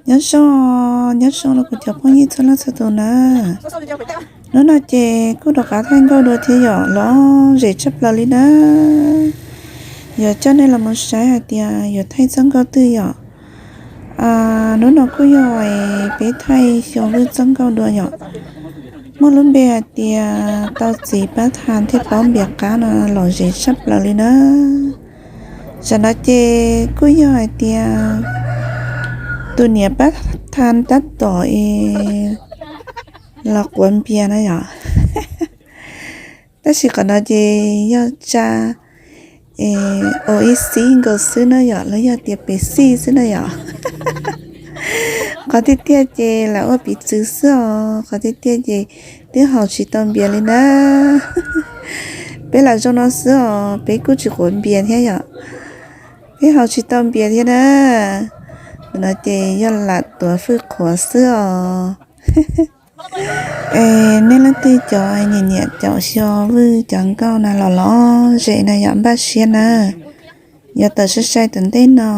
Nyob zoo, nyob zoo rau kuv cov phooj ywg txhua leej txhua tus na. Hnub no ces kuj rov qab thaij nkauj dua thiab yom, lom zem tshaj plaws li na. Yuav coj nej los mus saib hais tias yuav thaij txoj nkauj twg yom. Hnub no kuj yog peb thaij xyov vwj txoj nkauj dua yom. Muaj lub npe hais tias tau txiv pab tha thiaj paub npias qab no, lom zem tshaj plaws li na. Tam no ces kuj yog hais tias tus niam pab tha tab tom es los quav npias na yom. Tab sis qhov no ces yog tsa ua ib xib nkaus xwb na yom, los yog tias pes xij xwb na yom. Qhov tiag tiag ces lam ua piv txwv xwb os, qhov tiag tiag ces twb haus tsis tau npias li na. Peb lam zoo no xwb os, peb kuj tsis quav npias thiab yom. Peb haus tsis tau npias thiab na. Tam no ces yog lam tuav fwj qhuav xwb os. Es nej leej twg cov nyiam nyiam caum xyov vwj cov nkauj na los lom zem na yom, npaj siab na. Yuav tawm sai sai tom ntej no,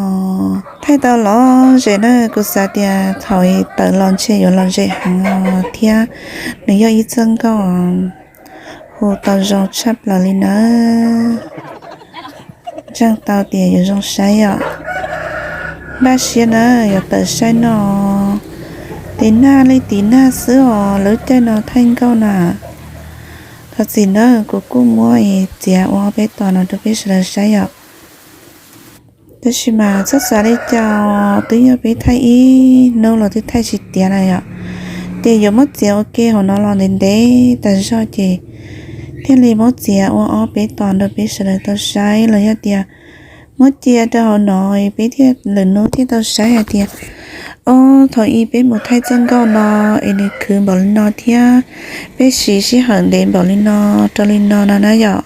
thaij tau lom zem na. Kuv xav tias thaum tawm los ntshe yuav lom zem heev os thiab. Nws yog ib txoj nkauj hu tau zoo tshaj plaws li na. Ntseeg tau tias yuav zoo saib yom. Npaj siab na, yuav tawm saib no. Tiv nag li tiv nag xwb os, lub caij no thaij nkauj na. Thov txim na, kuv kuj muab txiav ua ob peb tog no rau peb sawv daws saib yom. Tab sis mas txhob xav li cas, twb yog peb thaij ib hnub los twb thaij tsis tiav na yom. Ces yuav muab txiav ua ke hauv no los ntev ntev tas zog ces thiaj li muab txiav ua ob peb tog rau peb sawv daws tau saib, los yog tias muab cia rau hauv no peb thiaj lwm hnub thiaj tau saib hais tias, o, thaum ub peb mus thaij txoj nkauj no es nws khwv npaum li no thiab peb siv sij hawm ntev npaum li no rau li no no na yom.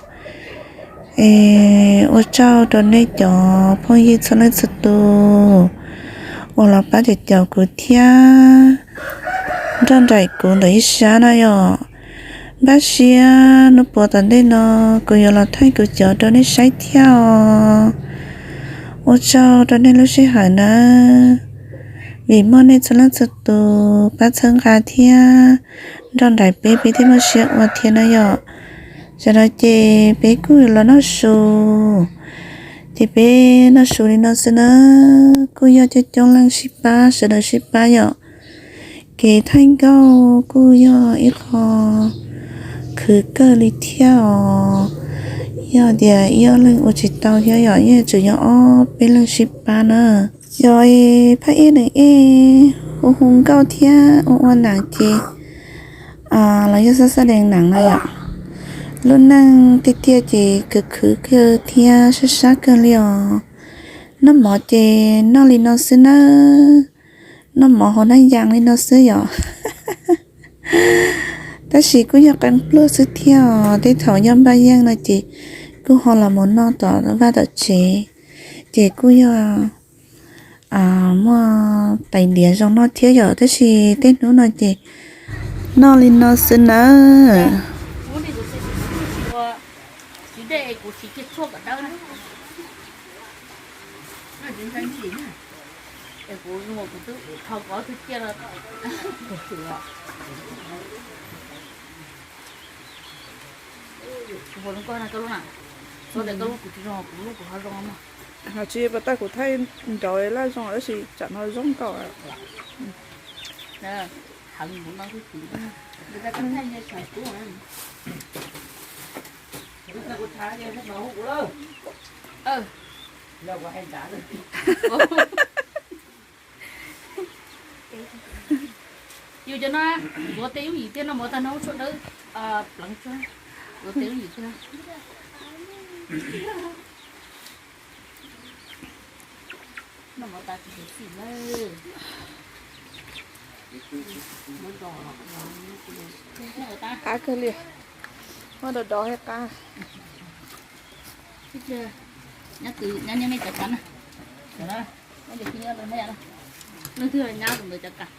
Es ua tsaug rau nej cov phooj ywg txhua leej txhua tus uas los pab caum caum kuv thiab nrog nraim kuv ntawm ib sab na yom. Npaj siab hnub puav tom ntej no kuv yuav los thaij kuv cov rau nej saib thiab os. Ua tsaug rau nej lub sij hawm nawb, vim muaj nej txhua leej txhua tus pab txhawb nqa thiab nrog nraim peb, peb thiaj muaj siab ua thiab na yom. Tam no ces peb kuj los noj su, ces peb noj su li no xwb na. Kuj yog coob coob leej sib pab, sawv daws sib pab yom. Kev thaij nkauj kuj yog ib qho khwv kawg li thiab os. Yog tias ib ob leeg ua tsis tau thiab yom, yeej tseem yog ob peb leeg sib pab na. Yog phaj ej neeg ej hu hu nkauj thiab ua ua nam ces los yog xab xab dees nam na yom. Lub neej tiag tiag ces khwv khwv kawg thiab sab sab kawg li os. Noj mov ces noj li no xwb nawb, noj mov hauv nab yas li no xwb yom. Tab sis kuj yog qee pluag xwb thiab os, tej thaum yog npaj yeej no ces kuj ho los mus noj tom vaj tom tsev, ces kuj yog muaj tais diav zoo noj thiab yom, tab sis tej hnub no ces noj li no xwb nawb. Tsis pas tag kuv thaij nraud laj zoo tab sis tsam no zoo nkauj. Yus cov no zuav tes yooj yim tiag, noj mov tag no tshuaj dawb pleev tsuag, zuav tes yooj yim tiag. Noj mov tas tsis xis lawm. Qab kawg li, muab dov dov thiaj qab. Nyab twg nyab nyob nej cov kav na. Leej twg nyab tus ntawd cov kav.